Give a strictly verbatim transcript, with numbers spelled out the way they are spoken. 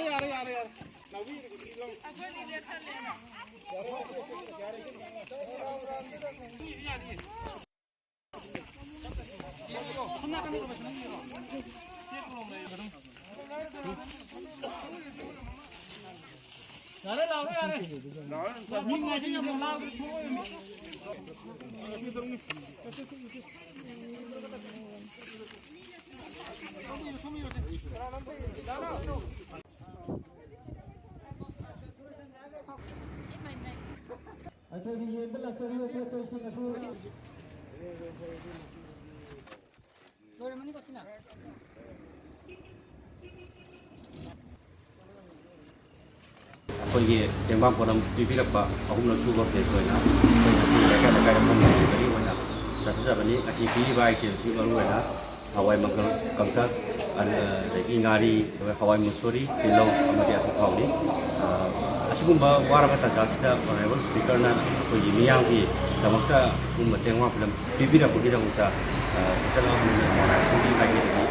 ꯌꯥꯔꯦ, ꯌꯥꯔꯦ, ꯌꯥꯔꯦ꯫ ꯌꯥꯔꯦ, ꯂꯥꯎꯔꯣ, ꯌꯥꯔꯦ꯫ ꯃꯤ ꯉꯥꯏꯁꯤ ꯌꯥꯝ ꯂꯥꯎꯗ꯭ꯔꯦ, ꯊꯣꯛꯂꯛꯑꯣ꯫ ꯑꯩꯈꯣꯏꯒꯤ ꯌꯦꯡꯕ ꯂꯥꯛꯆꯔꯤꯕ ꯄꯣꯠ ꯆꯩꯁꯤꯡ ꯑꯁꯤ ꯂꯣꯏꯔꯝꯃꯅꯤꯀꯣ ꯁꯤꯅ? ꯑꯩꯈꯣꯏꯒꯤ ꯇꯦꯡꯕꯥꯡ ꯄꯣꯠꯂꯝ ꯄꯤꯕꯤꯔꯛꯄ ꯑꯍꯨꯝꯂꯛ ꯁꯨꯕ ꯕꯦꯆ ꯑꯣꯏꯅ ꯑꯩꯈꯣꯏ ꯉꯁꯤ ꯂꯩꯀꯥꯏ ꯂꯩꯀꯥꯏꯗ ꯐꯝꯃꯤꯕꯒꯤ ꯑꯣꯏꯅ ꯆꯠꯆꯕꯅꯤ꯫ ꯉꯁꯤ ꯄꯤꯔꯤꯕ ꯑꯥꯏꯇꯦꯝꯁꯤ ꯃꯔꯨꯑꯣꯏꯅ ꯍꯋꯥꯏ ꯃꯪꯒꯜ ꯀꯪꯇꯛ, ꯑꯗꯒꯤ ꯉꯥꯔꯤ, ꯍꯋꯥꯏ ꯃꯨꯁꯣꯔꯤ, ꯇꯤꯜꯍꯧ ꯑꯃꯗꯤ ꯑꯆꯥꯊꯥꯎꯅꯤ꯫ ꯑ, ꯑꯁꯤꯒꯨꯝꯕ ꯋꯥꯔꯕ ꯇꯥꯟꯖꯥꯁꯤꯗ ꯑꯣꯅꯔꯦꯕꯜ ꯁ꯭ꯄꯤꯀꯔꯅ ꯑꯩꯈꯣꯏꯒꯤ ꯃꯤꯌꯥꯝꯒꯤꯗꯃꯛꯇ ꯑꯁꯤꯒꯨꯝꯕ ꯇꯦꯡꯕꯥꯡ ꯄꯣꯠꯂꯝ ꯄꯤꯕꯤꯔꯛꯄꯒꯤꯗꯃꯛꯇ, ꯑ, ꯁꯣꯁꯦꯜ ꯑꯥꯔꯠ ꯃꯨꯚꯃꯦꯟ ꯑꯣꯔꯒꯅꯥꯏꯖꯦꯁꯟꯒꯤ ꯃꯥꯏꯀꯩꯗꯒꯤ